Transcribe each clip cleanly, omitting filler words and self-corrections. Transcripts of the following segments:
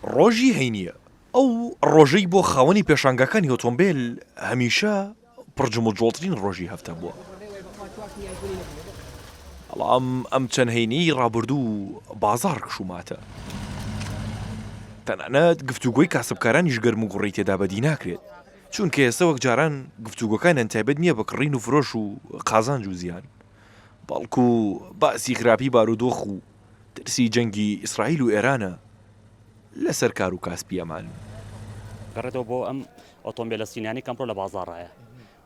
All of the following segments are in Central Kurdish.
ڕۆژی هەینییە، ئەو ڕۆژەی بۆ خاوەنی پێشانگاکانی ئۆتۆمبێل هەمیشە پڕ جموجۆڵترین ڕۆژی هەفتە بووە، بەڵام ئەم چەند هەینییەی ڕابردوو بازاڕ کشوماتە، تەنانەت گفتوگۆی کاسبکارانیش گەرموگوڕی تێدا بەدی ناکرێت، چونکە ئێستا وەک جاران گفتوگۆکانیان تایبەت نییە بە کڕین و فرۆش و قازانج و زیان، بەڵکو باسی خراپی بارودۆخ و ترسی جەنگی ئیسرائیل و ئێرانە لەسەر کار و کاسپی ئەمان. گەڕێتەوە بۆ ئەم ئۆتۆمبێلە سینیانەی کە ئەمڕۆ لە بازاڕایە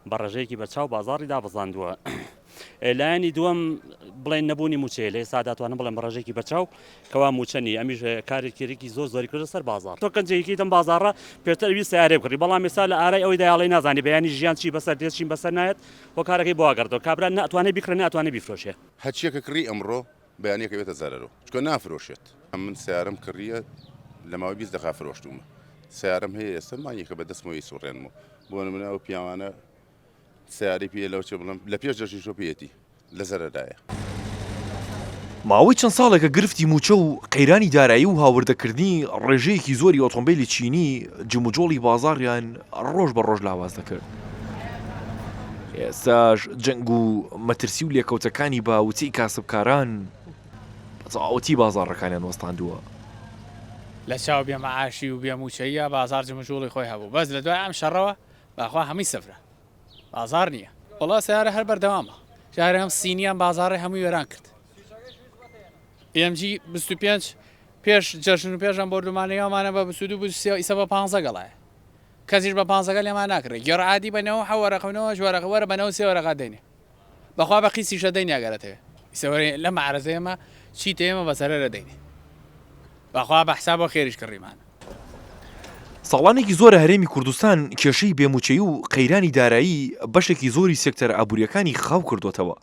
بە ڕێژەیەکی بەرچاو بازاڕی دابەزاندووە. لایەنی دووەم بڵێن نەبوونی مووچەیە لە ئێستادا توانم بڵێم بە ڕێژەیەکی بەرچاو کەوا مووچە نییە ئەمیش کارێکێکی زۆر زۆری کردە سەر بازاڕ. تۆ گەنجێکی دەم بازاڕە پێشتر ئەوی سەیارەی بکڕی بەڵام ئێستا لە ئارای ئەوەی دایاڵی نازانی بەیانی ژیان چی بەسەر دێت چیم بەسەر نایەت هۆکارەکەی بۆ ئەگەڕێتەوە کابرا نە ئەتوانێ بیکڕێ نە ئەتوانێ بیفرۆشێ. هەرچیەکە کڕی ئەمڕۆ بەیانی ئەکەوێتە زەرەرۆ چونکە نافرۆشێت. من سەیارەم کڕیە لە ماوەی 20 دەقا فرۆشتومە سەیارەم هەیە ئێستا مانگێکە بە دەستمەوە ئەیسوڕێنمەوە بۆ نمونە ئەو پیاوانە سەیارەی پێیە لەوە چێ بڵێم لە پێش دەژیشۆ پێیەتی لە زەرەردایە. ماوەی چەند ساڵێکە گرفتی مووچە و قەیرانی دارایی و هاوردەکردنی ڕێژەیەکی زۆری ئۆتۆمبێلی چینی جموجۆڵی بازاڕیان ڕۆژ بە ڕۆژ لاواز دەکرد. ئێستاش جەنگ و مەترسی و لێکەوتەکانی بە وتەی کاسبکاران بە تەواوەتی بازاڕەکانیان وەستاندووە. لە چاو بێ مەعاشی و بێ مووچەییا بازاڕ جموجوڵی خۆی هەبوو بەس لە دوای ئەم شەڕەوە بەخوا هەمووی سفرە بازاڕ نییە. وەڵا سەیارە هەر بەردەوامە جارێ ئەم سینیان بازاڕی هەمووی وێران کرد ئێم جی 25 پێش جەژن و پێش ئەم بۆردومانەی ئەمانە بە 22 23 ئیسە بە 15 گەڵایە کەسیش بە پانزەکە لێمان ناکڕێ گێڕ عادی بە نەوە حە وەرەقە و نەوەش وەرەقە وەرە بە نەوە سێ وەرەقە دەینێ بەخوا بە قیسیشە دەینێ ئەگەر ئەتەوێ ئیسە وەرە لەم عەرەزە ئێمە چیتە ئێمە بە زەرەرە دەینێ بەخوا بە حساب بۆ خێریش کڕیمانە. ساڵانێکی زۆرە هەرێمی کوردستان کێشەی بێ مووچەیی و قەیرانی دارایی بەشێکی زۆری سێکتەرە ئابوورییەکانی خاو کردۆتەوە،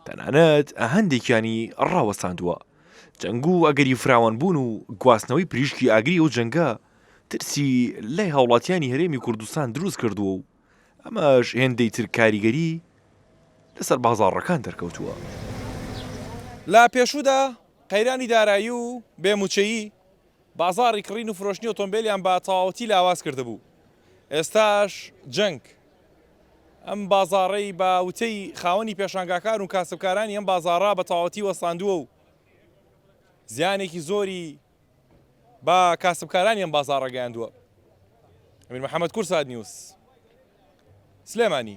تەنانەت هەندێکیانی ڕاوەستاندووە. جەنگ و ئەگەری فراوانبوون و گواستنەوەی پریشکی ئاگری ئەو جەنگە ترسی لای هاوڵاتیانی هەرێمی کوردستان دروست کردووە و ئەمەش هێندەی تر کاریگەری لەسەر بازاڕەکان دەرکەوتووە. لە پێشوودا قەیرانی دارایی و بێ مووچەیی بازاڕی کڕین و فرۆشتنی ئۆتۆمبێلیان بە تەواوەتی لاواز کردبوو، ئێستاش جەنگ ئەم بازاڕەی بە وتەی خاوەنی پێشانگاکان و کاسبکارانی ئەم بازاڕە بە تەواوەتی وەستاندووە و زیانێکی زۆری بە کاسبکارانی ئەم بازاڕە گەیاندووە. ئەمیر محەمەد، کوردسات نیوز، سلێمانی.